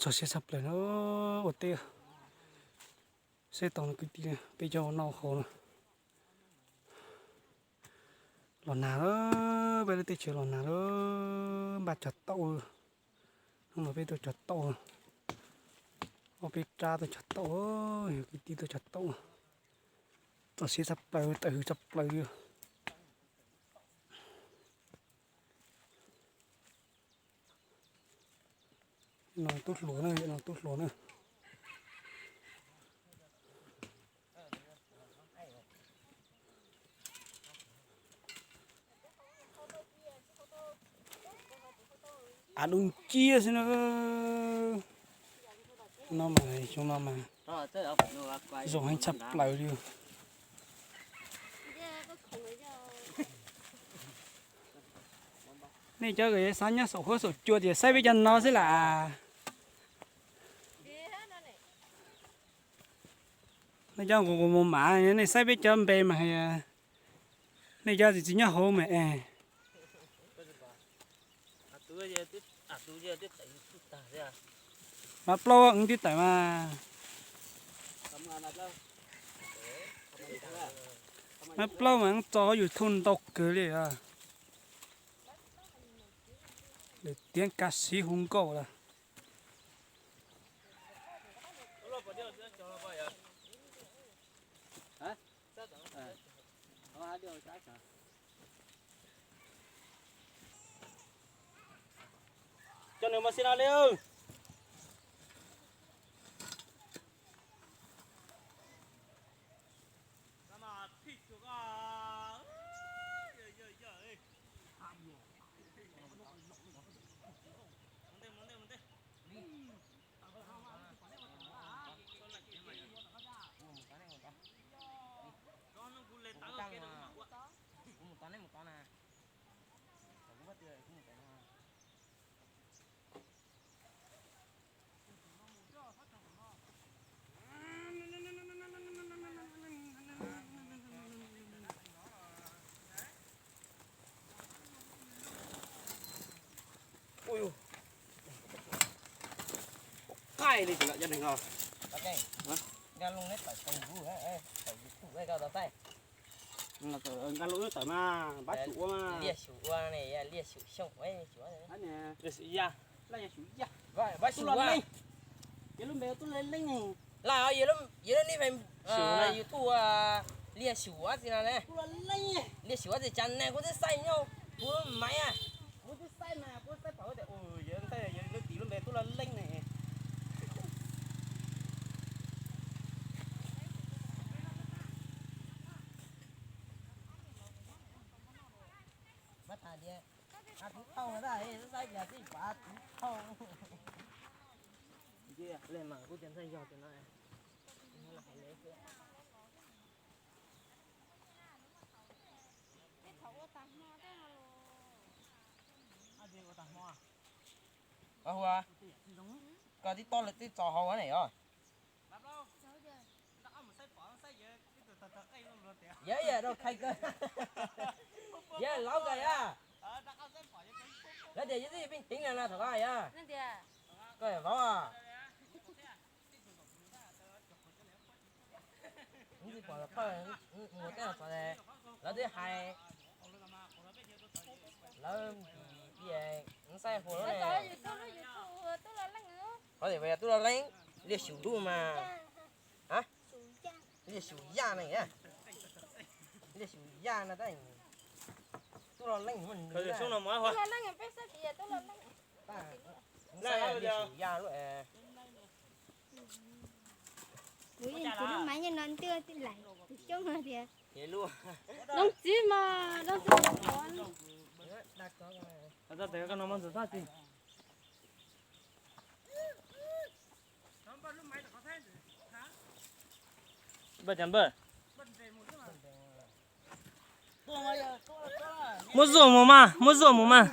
Txog siab tshaj plaws na, ua teb. Saib tau no kwv tij, peb cov ua noj haus no. Los nag lawm, peb lub teb chaws los nag lawm, npaj cog tauj. Hnub no peb tuaj cog tauj, ob peb rab tuaj cog tauj, yog kwv tij tuaj cog tauj. Txog siab tshaj plaws, tawm hws tshaj plaws li. No tub hluas na, no tub hluas na. Av dub nciab xwb na. No mas xyoo no mas zoo heev tshaj plaws li. Nej cov xav nyob saum huab saum cua ces saib peb cov no xwb las. Nej cov nqus nqus mus mam, nej saib peb cov npe mas, nej cov tsis tsis nyob hauv mas es. Mab plaub wb twb tawm mas. Mab plaub mas wb tso hauv YouTube ntau kawg li. Lawm tiav kav siv hu nkauj lawm. Coj nws mus xi no li. Qaij li tseem lawm cov neeg os. Nkag loo neb tawm Facebook, tawm YouTube koj tau saib. Nkag loo wb tawm mas pab xyum ua mas. Liaj xyum ua ne, liaj xyum xyooj, xyum ya, laj yog xyum ya. Pab xyum los leej. Yog lub npe tub los leej ne. Laj yog lub npe YouTube liaj xyum txiv no ne. Liaj xyum txiv cas ne, kuv twb saib nyob kuv maiv, kuv twb saib mas kuv saib pom tias yog lub tim lub npe tub los leej ne. Mas tas tias, a, kuv thauj mas tas, saib tias tij pav kuv thauj. Ntsia le mas kuv tias ntxhais yog tias no. Ua, koj tib tob lawv twb tso hauv ne os. Yog yog rau khai kawg. Yog laub kawg yog. Lawv tias yog twb yog pheej ceev na no thaum koj yog. Koj yog vauv. Ntxim pom lawv qhawj mus tej no, lawv twb hais, lawv npis, npis saib hu lawm ne. Qhov tias yog tub los leej, liaj xyum dub mas. Liaj xyum yaj ne, liaj xyum yaj no tab, tub los leej mas nws. Liaj xyum yaj lub. Kuv yeej tsis lub maiv nyob no ntuj, twb laim tus coob no tias. Looj txiv mas, looj txiv. Npawg, cas npawg? Muab zuaj mus mas, muab zuaj mus mas.